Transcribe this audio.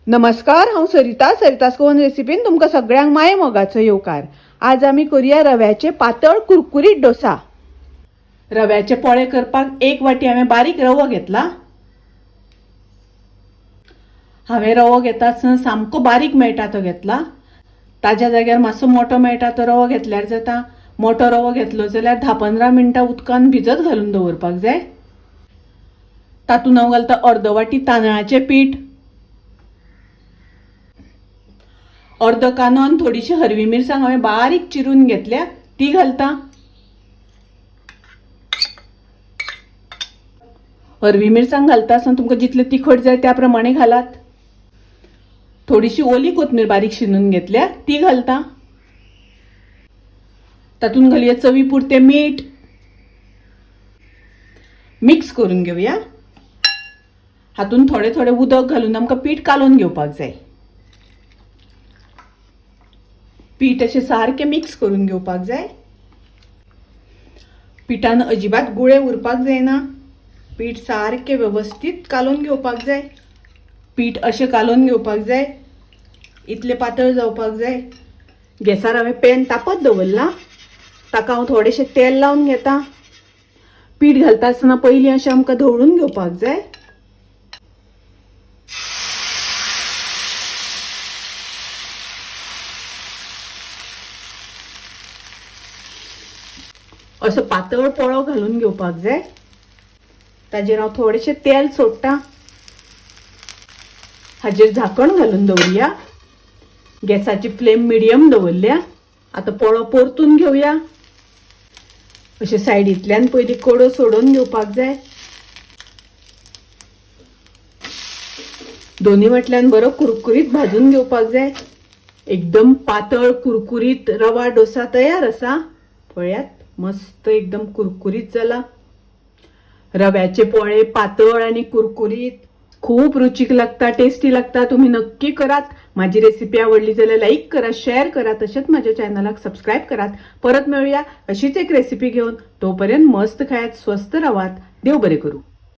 नमस्कार, हांव सरिता. सरितास गोवन रेसिपीन तुमकां सगळ्यांक माये मोगाचो येवकार. आज आमी करुया रव्याचे पातळ कुरकुरीत डोसा. रव्याचे पोळे करपाक एक वाटी हांवें बारीक रवो घेतला. हांवें रवो घेता आसतना सामको बारीक मेळटा तो घेतला. ताज्या जाग्यार मातसो मोटो मेळटा तो रवो घेतल्यार जाता. मोटो रवो घेतलो जाल्यार 10-15 मिनटां उदकान भिजत घालून दवरपाक जाय. तातूंत हांव घालता अर्द वाटी तांदळाचें पीठ, अर्द कांदो आनी थोडीशी हरवी मिरसांग हांवें बारीक चिरून घेतल्या ती घालता. हरवी मिरसांग घालता आसतना तुमकां जितलें तिखट जाय त्या प्रमाणे घालात. थोडीशी ओली कोथमीर बारीक शिनून घेतल्या ती घालता. तातूंत घालुया चवी पुरतें मीठ. मिक्स करून घेवया. हातूंत थोडें थोडें उदक घालून आमकां पीठ कालोवन घेवपाक जाय. पीठ अशें सारकें मिक्स करून घेवपाक जाय. पिठान अजिबात गुळे उरपाक जायना. पीठ सारकें वेवस्थीत कालोवन घेवपाक जाय. पीठ अशें कालोवन घेवपाक जाय, इतलें पातळ जावपाक जाय. गॅसार हांवें पॅन तापत दवरलां. ताका हांव थोडेशें तेल लावन घेता. पीठ घालता आसतना पयलीं अशें आमकां धवळून घेवपाक जाय. असो पातळ पोळो घालून घेवपाक जाय. ताजेर हांव थोडेशें तेल सोडटा. हाजेर झाकण घालून दवरुया. गॅसाची फ्लेम मिडियम दवरल्या. आतां पोळो परतून घेवया. अशें सायडींतल्यान पयलीं कडो सोडोवन घेवपाक जाय. दोनी वटल्यान बरो कुरकुरीत भाजून घेवपाक जाय. एकदम पातळ कुरकुरीत रवा डोसा तयार आसा. पळयात, मस्त एकदम कुरकुरीत जाला. रव्याचे पोळे पातळ आणि कुरकुरीत, खूप रुचीक लागता, टेस्टी लागता. तुम्ही नक्की करात. माझी रेसिपी आवडली जाल्यार लाईक करा, शेअर करा, तशेंच माझ्या चॅनलाक सबस्क्राईब करात. परत मेळूया अशीच एक रेसिपी घेऊन. तोपर्यंत मस्त खायात, स्वस्थ रावात. देव बरे करू.